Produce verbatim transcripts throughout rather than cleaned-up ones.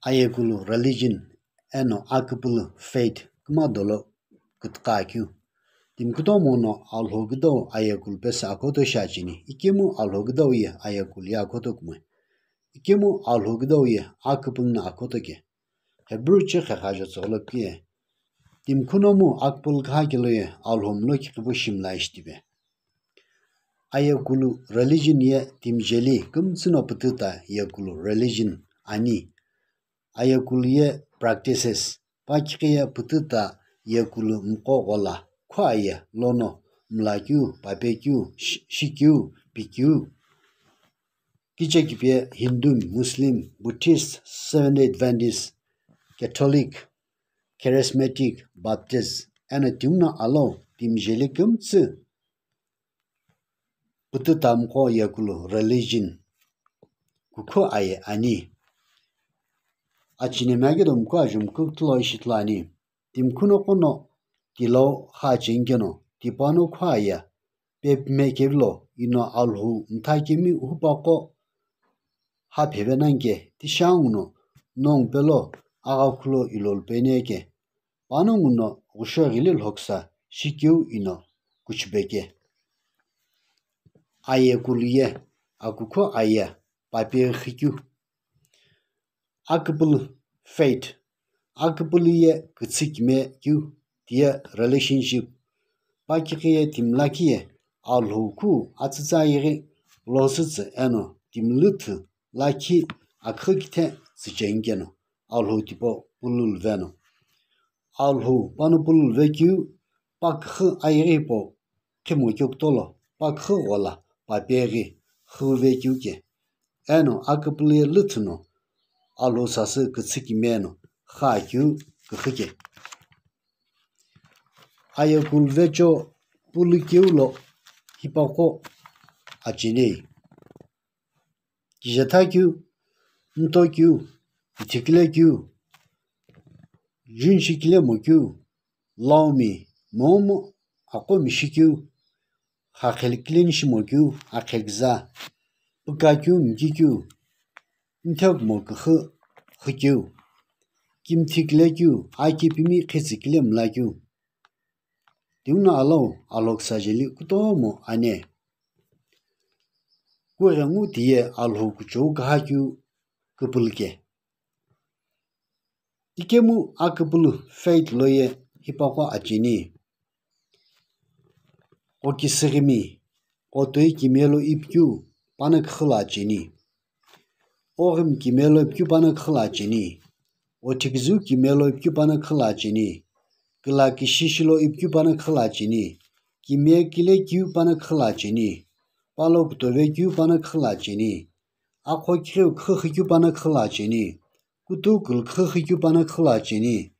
Ayekulu religion eno aküpülü faith kuma dolo kütüka keu. Timi kutomo no Alhou küdau ayekulu pesü akhoto shi acheni, ikemu Alhou küdau ye ayekulu ye akhoto kumoi. Ikemu Alhou küdau ye aküpülü no akhoto ke. Hebrew chekhe khajo tsügholo pi ye. Timi kunomu aküpülü kha kelo ye Alhou mlo kiqipu shi mla ishi tipe. Ayekulu religion ye timi jeli kümtsü no pütüta yekulu religion ani. Ayekulu ye practices, pakighi ye pütüta yekulu mqo ghola, khua ye lono, mlakeu, papekeu, shi-, shikeu, pikeu. Kichekipe Hindu, Muslim, Buddhist, Seventh Day Adventist, Catholic, Charismatic, Baptist, eno timi no alou timi jeli kümtsü pütüta mqo yekulu religion kukhu aye ani. Achinemi akedo mkhu ajumkhu kuthulo ishi ithulu ani. Timi kuno qo no tilou kha cheni keno, tipano khua ye pepime kevilo, ino Alhou mtha kemi hupaqo ha pheve nani ke, tishangu no nongu pelo agha khulo ilo lupeni ke, panongu no ghusho ghili lhoksa shikeu ino kuchube ke. Ayekulu ye, akukhu aye, pape ghikeu. Aküpülü, faith, aküpülü ye kütsü kime keu, tiye relationship, pakighi ye timi lakhi ye Alhou khu atsütsa yeghi losütsü eno timi lüthü lakhi akhü kithe tsücheni keno, Alhou tipau pülüluveno. Alhou pano pülüluvekeu, paküxü ayeghi hipau khimo keu kutolo, paküxü ghola, papeghi, xüvekeu ke. Eno aküpülü ye lüthü no, Alhou sasü kütsü kime no, xü akeu küxü ke. Ayekulu vecho pülü keu lo hipaqo acheni. Kijetha keu, mto keu, ithikile keu, junshi kile mo keu, laumi, momu, aqo mishi keu, xakheli kile nishi mo keu, aqheküza, püka keu, miki keu, mthegu mo küxü, xü keu, kimthi kile keu, akipimi khitsi kile mla keu. Tinguna alau alhoksa jeli kutomo ane. Kughengu tiye Alhou kuchou kahakeu küpülü ke. Ikemu aküpülü faith loye hipaqo acheni. Qokisighimi, qotoi kimelo ipikeu panaküxü lo acheni. Oghimi kimelo ipikeu panaküxü lo acheni. Othiküzüu kimelo ipikeu panaküxü lo acheni. Küla kishi shilo ipikeu panaküxü lo acheni. Kime kile keu panaküxü lo acheni. Palo kutove keu panaküxü lo acheni. Aqho kigheu küxü xükeu panaküxü lo acheni. Kutu kulu küxü xükeu panaküxü lo acheni.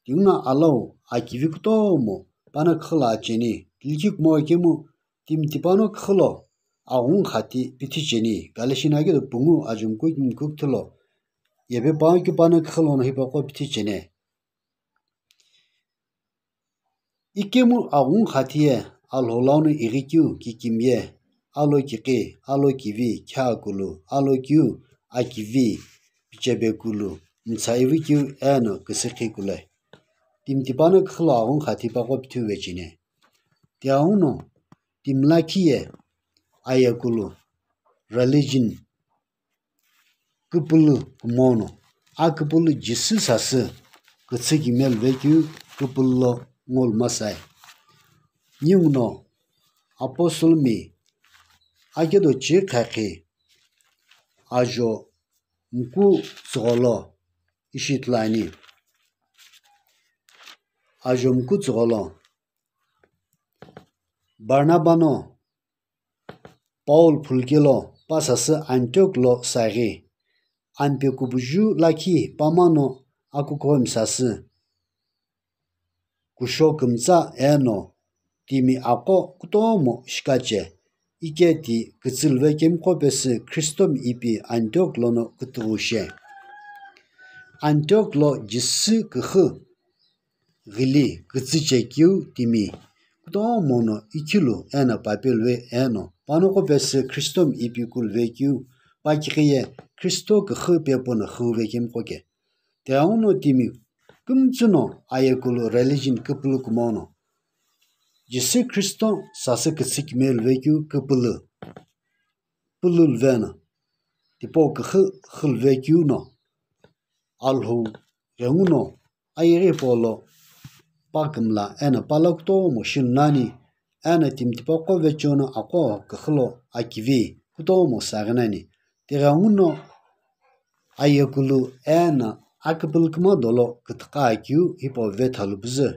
Tinguna alau akivi kutomo panaküxü lo acheni. Likhi kumo kemu timi tipano küxü lo aghungu khathi pithi cheni. Galatian akedo pungu ajumku kümkhu kuthulo. Yepe paghi keu panaküxü lono hipaqo pithi cheni. Ikemu aghungu khathi ye Alhou launo ighikeu kikimiye, alo kiqi, alo kivi, kheakulu, alo kiu, akivi, pichebe kulu, mtsa ivikeu eno küsükhi kule. Timi tipano küxü lo aghungu khathi hipaqo pithiu vecheni. Tighenguno, timi lakhi ye ayekulu, religion, küpülü kumono, aküpülü Jisü sasü kütsü kime luvekeu küpülü lo ngolu masai. Ninguno apostle mi akedo chi khakhi ajo mku tsügholo ishi ithulu ani. Ajo mku tsügholo Barnaba no Paul phulukelo pa sasü Antioch lo saghi, Ampeu kubuju lakhi pamano akukuhumi sasü kusho kümtsa eno timi aqo kutomo shikache, ike ti kütsülüve kemiqo pesü Khristomi ipi Antioch lono kütüghushe. Antioch lo Jisü küxü ghili kütsüche keu timi kutomo no ikhilu eno papelüve eno panoqo pesü Khristomi ipi kuluvekeu pakighi ye Khristo küxü pepuno xüvekemiqo ke. Tighenguno timi kümtsü no ayekulu religion küpülü kumono, Jisü Khristo sasü kütsü kimiye luvekeu küpülü, pülü luveno, tipau küxü xü luvekeu no, Alhou ghenguno ayeghi hipau lo pa kümla eno pa la kutomo shilu nani, eno timi tipaqo vecheo no aqo küxü lo akivi kutomo saghi nani. Tighenguno ayekulu eno aküpülü kümha dolo kütüqü akeu hipau vethalu püzü.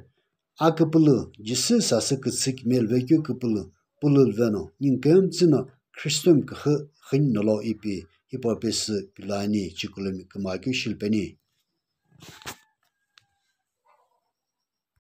Aküpülü, Jisü sasü kütsü kimiye luvekeu küpülü, pülü luveno, ningu kümtsü no Christian küxü xü nino lo ipi hipau pesü pilo ani, chikulu mi kümakeu shilu peni.